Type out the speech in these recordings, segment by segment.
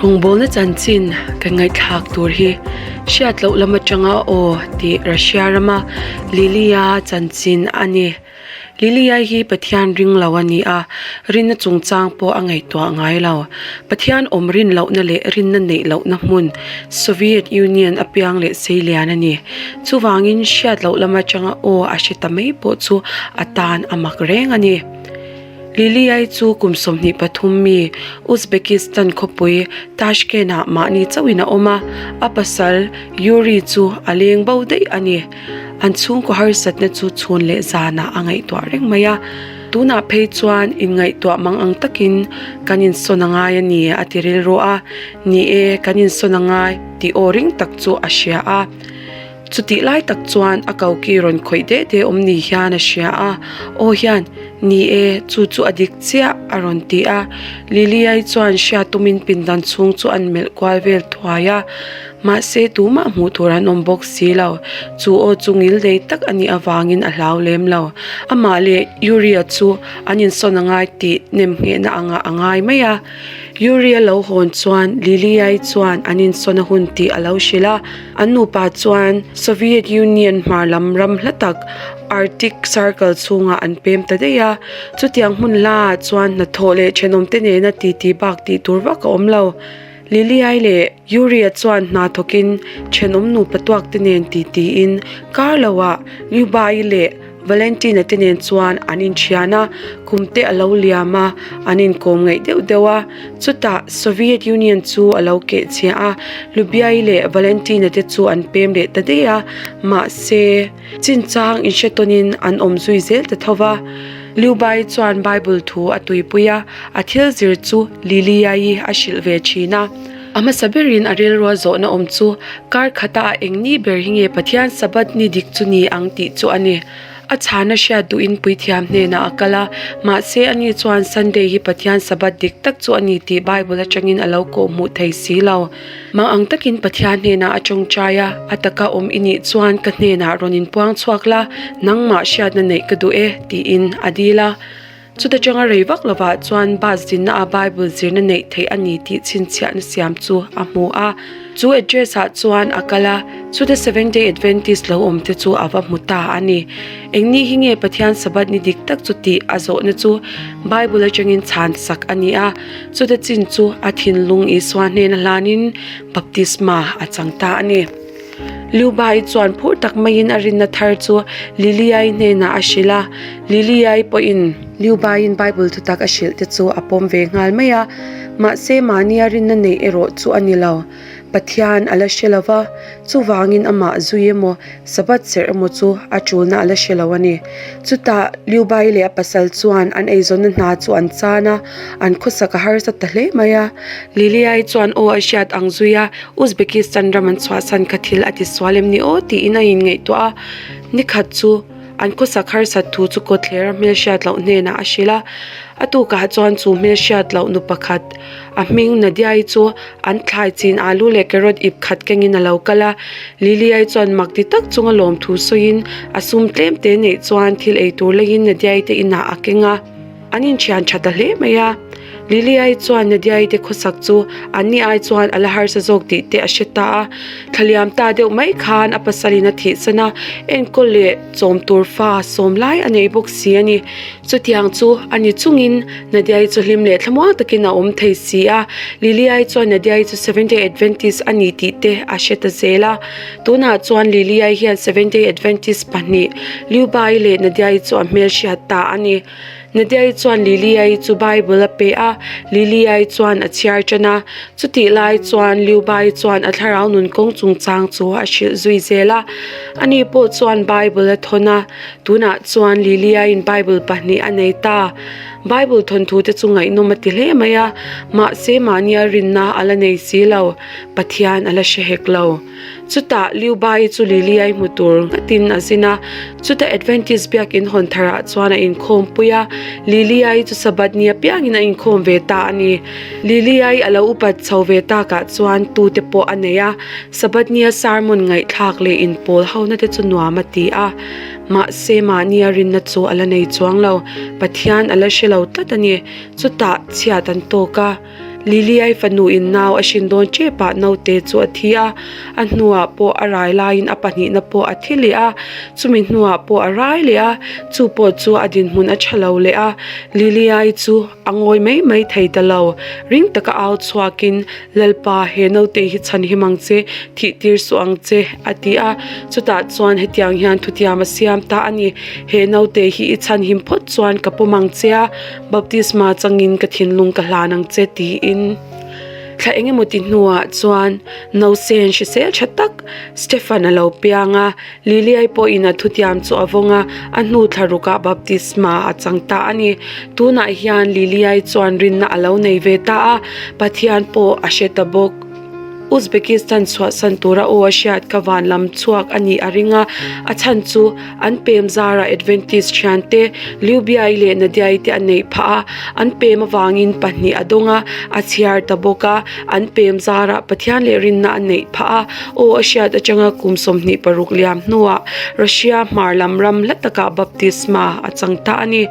Rawngbawlna chanchin kan ngaihthlak tur hi hriat loh lam atanga aw tih Russia rama Lilia chanchin a ni. Lilia hi Pathian ring lo a ni a, rinna chungchang pawh a ngaihtuah ngai lo. Pathian awm rin lohna leh rinna neih lohna hmun Soviet Union a piang leh seilian a ni. Chuvangin hriat loh lam atanga aw a hre ta mai pawh chu a tan a mak reng a ni. Liliai chu kum 23 mi Uzbekistan khawpui Tashkent-ah mahni chauhin a awm a, a pasal Yuri chu a leng bo daih a ni. An chhungkaw harsatna chu chhun leh zanah a ngaihtuah reng mai a, tunah phei chuan inngaihtuah mang ang takin kan insawn a ngai a ni a ti rilru a, ni e, kan insawn a ngai tih aw ring tak chu a hria a. Chutih lai tak chuan a koki rawn khawih deh deh awm ni hian a hria a, Aw hian, ni e, chu chu a dik chiah, a rawn ti a. Liliai chuan hriat tumin pindan chhung chu an melh kual vel thuai a, mahse tumah hmuh tur an awm bawk si lo. Chu aw chu ngildei tak a nih avangin a hlau lem lo. Amah leh Yuria chu an insawn a ngai tih nemnghehna angah a ngai mai a. Yuria lo hawn chuan Liliai chuan an insawn a hun tih a lo hrilh a. An nupa chuan Soviet Union hmar lam ram hla tak Arctic Circle chhungah an pem ta daih a. Chutiang hmun hlaah chuan hnathawh leh thenawmte nena titi bak tih tur vak a awm lo. Liliai leh Yuria chuan hna thawkin thenawm nupa tuakte nen titiin kar loah Lyubai leh Valentina te nen chuan an inthian a, kum te a lo liam a, an inkawm ngaih deuh deuh a. Chutah Soviet Union chu a lo keh chhia a, Lubiai leh Valentina te chu an pem leh ta daih a, mahse, chinchang inhre tawnin an awm zui zel ta tho va. Lubai chuan Bible thu a tuipui a, a thil zir chu Liliai a hrilh ve thin a. A hmasa berin a rilrua zawhna awm chu kar khata a eng ni ber hi nge Pathian Sabbath ni dik chu ni ang tih chu a ni. A chhana hriat duhin puithiam hnenah a kal a, mahse ani chuan Sunday hi Pathian Sabbath dik tak chu a ni tih Bible atangin a lo kawh hmuh thei si lo. Mang ang takin Pathian hnenah a tawngtai a, A taka awm i nih chuan ka hnenah rawn inpuang chhuak la, nangmah hriatna neih ka duh e, tiin a dil a. Chuta changa rei vak lovah chuan bus dinna a Bible zirna neih theih a ni tih chhinchhiahna siam chu a hmu a. Chu address ah chuan a kal a, chuta Seventh Day Adventist lo awm te chu a va hmu ta a ni. Eng ni hi nge Pathian Sabbath ni dik tak chu tih a zawhna chu Bible atangin chhan sak a ni a. Chuta chin chu a thinlung Isua hnena hlanin baptisma a chang ta a ni. Liubai chuan phur tak maiin a rinna thar chu Liliai hnenah a hrilh a, Liliai pawhin Liubaiin Bible thutak a hrilh te chu a pawm ve nghal mai a, mahse mahnia rinna neih erawh chu a ni lo. Pathian a la hre lo va, chuvangin amah zui emaw Sabbath serh emaw chu a tulna a la hre lo a ni. Chutah Liubai leh a pasal chuan an eizawnna hna chu an chan a, an khawsak a harsa ta hle mai a. Liliai chuan aw a hriat ang zui a, Uzbekistan ram an chhuahsan kha thil a ti sual em ni aw tiin a inngaihtuah a, nikhat chu an khawsak harsat thu chu kawtthler a hmelhriat loh hnenah a hrilh a, a tukah chuan chu hmelhriat loh nu pakhat a hming Nadiai chu an thlai chin alu leh carrot ip khat kengin a lo kal a, Liliai chuan mak ti tak chunga lawmthu sawiin a sum tlem te neih chuan thil ei tur laiin Nadiai te inah a keng a. An inthian tha ta hle mai a. Liliai chuan Nadiai te khawsak chu an ni ai chuan a la harsa zawk tih te a hre ta a. Thlaliam ta deuh mai khan a pasalin a thihsan a, enkawl leh chawm tur fa sawm lai a nei bawk si a ni. Chutiang chu a ni chungin Nadiai chu hlim leh thlamuang takin a awm thei si a. Liliai chuan Nadiai chu Seventh Day Adventist a ni tih te a hre ta zel a. Tunah chuan Liliai hian Seventh Day Adventist pahnih Liubai leh Nadiai chu a hmelhriat ta a ni. Nadiai chuan Liliai chu Bible a pe a, Liliai chuan a chhiar tan a. Chutih lai chuan Liubai chuan a thlarau nun kawng chungchang chu a hrilh zui zel a. Ani pawh chuan Bible a thawn a, tunah chuan Liliaiin Bible pahnih a nei ta. Bible thawnthu te chu ngaihnawm a ti hle mai a, mahse mahnia rinna a la nei si lo, Pathian a la hre hek lo. Chutah Liubai chu Liliai hmu tur nghatin a zin a, chuta Adventist biakin hawn tharah chuan a inkhawm pui a, Liliai chu Sabbath ni apiangin a inkhawm ve ta a ni. Liliai a lo upat chho ve takah chuan tute pawh a nei a, Sabbath nia sermon ngaihthlak leh inpawl hona te chu nuam a ti a. Mahse mahnia rinna chu a la nei chuang lo, Pathian a la hre lo tlat a ni. Chutah chhiat an tawk a. Liliai fanu in nau a hrin dawn tep ah naute chu a thi a, a hnuah pawh a rai laiin a pahnihna pawh a thi leh a, chumi hnuah pawh a rai leh a, chu pawh chu a dinhmun a tha lo leh a, Liliai chu a ngawi mai mai thei ta lo, ring taka au chhuakin Lalpa he naute hi chhan him ang che, thih tir suh ang che a ti a, chutah chuan hetiang hian thutiam a siam ta a ni, he naute hi i chhan him phawt chuan ka pawm ang che a, Baptisma changin ka thinlung ka hlan ang che tiin thla eng emaw ti hnuah chuan Nausen hrisel tha tak Stefan a lo piang a, Liliai pawhin a thutiam chu a vawng a, a hnu thla rukah baptisma a chang ta a ni. Tunah hian Liliai chuan rinna a lo nei ve ta a, Pathian pawh a hre ta bawk. Uzbekistan chhuahsan tura aw a hriat ka van lam chhuak a nih a ring a, a chhan chu an pem zarah Adventist thiante Liubiai leh Nadiai te a neih phah a, an pem avangin pahnih a dawng a, a chhiar ta bawk a, an pem zarah Pathian leh rinna a neih phah a, aw a hriat atanga kum 26 liam hnuah Russia hmar lam ram hla takah baptisma a chang ta a ni.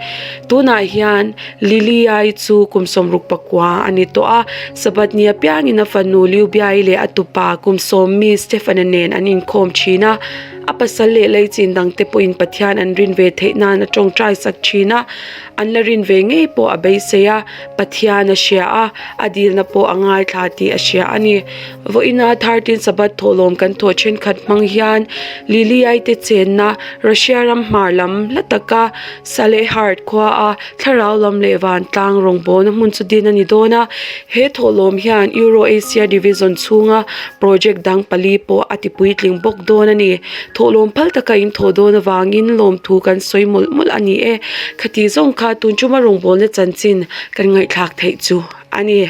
Tunah hian Liliai chu kum 69 a ni tawh a, Sabbath ni apiangin a fanu Liubiai leh a tupa kum sawm mi Stefana nen an inkhawm thin a. A pasal leh leichin dangte pawhin Pathian an rin ve theih nan a tawngtai sak thin a, an la rin ve ngei pawh a beisei a, Pathian a hria a, a dilna pawh a ngaithla tih a hria a ni. Vawiina 13 Sabbath thawhlawm kan thawh thenkhat hmang hian Liliai te chenna Russia ram hmar lam hla taka Salehard khua a Thlarau lam leh vantlang rawngbawlna hmun chu din a ni dawn a, he thawhlawm hian Euro-Asia Division chhunga project dang pali pawh a ti puitling bawk dawn a ni. Thawhlawm phal taka in thawh dawn avangin lawmthu kan sawi mawlh mawlh a ni e. Khati zawng kha tun chuma rawngbawlna chanchin kan ngaihthlak theih chu a ni.